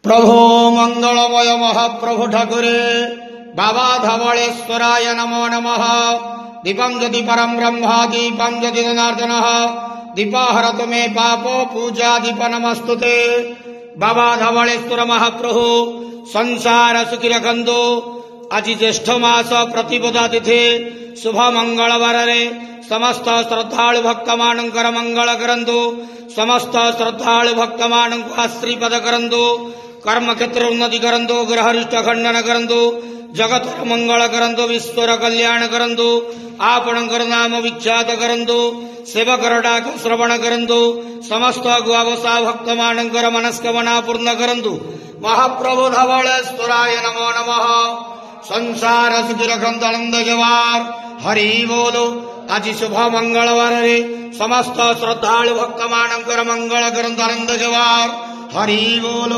ପ୍ରଭୁ ମଙ୍ଗଳମୟ ମହାପ୍ରଭୁ ଠାକୁରେ ବାବା ଧବଳେଶ୍ୱରାୟ ନମୋ ନମଃ। ଦୀପಂ ଜ୍ୟୋତି ପରମ ବ୍ରହ୍ମ ଦୀପಂ ଜ୍ୟୋତି ଜନାର୍ଦ୍ଦନ ଦୀପହରତୁ ମେ ପାପ ପୂଜା ଦୀପ ନମସ୍ତୁତେ। ବାବା ଧବଳେଶ୍ୱର ମହାପ୍ରଭୁ ସଂସାର ସୁଖୀ ରଖନ୍ତୁ। ଆଜି ଜ୍ୟେଷ୍ଠ ମାସ ପ୍ରତିପଦା ତିଥି ଶୁଭ ମଙ୍ଗଳବାରରେ ସମସ୍ତ ଶ୍ରଦ୍ଧାଳୁ ଭକ୍ତମାନଙ୍କର ମଙ୍ଗଳ କରନ୍ତୁ। ସମସ୍ତ ଶ୍ରଦ୍ଧାଳୁ ଭକ୍ତମାନଙ୍କୁ ଆଶୀର୍ବାଦ କରନ୍ତୁ। କର୍ମକ୍ଷେତ୍ର ଉନ୍ନତି କରନ୍ତୁ। ଗ୍ରହରିଷ୍ଟ ଖଣ୍ଡନ କରନ୍ତୁ। ଜଗତର ମଙ୍ଗଳ କରନ୍ତୁ। ବିଶ୍ୱର କଲ୍ୟାଣ କରନ୍ତୁ। ଆପଣଙ୍କର ନାମ ବିଖ୍ୟାତ କରନ୍ତୁ। ସେବକର ଡାକ ଶ୍ରବଣ କରନ୍ତୁ। ସମସ୍ତ ଗୁଆବସା ଭକ୍ତମାନଙ୍କର ମନସ୍କାମନା ପୂର୍ଣ୍ଣ କରନ୍ତୁ। ମହାପ୍ରଭୁ ଧବଳେଶ୍ୱରାୟ ନମୋ ନମଃ। ସଂସାର ସୁଖୀ ରଖନ୍ତୁ। ଆନନ୍ଦ ଜବାର ହରି ବୋଲ। ଆଜି ଶୁଭ ମଙ୍ଗଳବାରରେ ସମସ୍ତ ଶ୍ରଦ୍ଧାଳୁ ଭକ୍ତମାନଙ୍କର ମଙ୍ଗଳ କରନ୍ତୁ। ଆନନ୍ଦ ଜବାର ହରି ବୋଲ।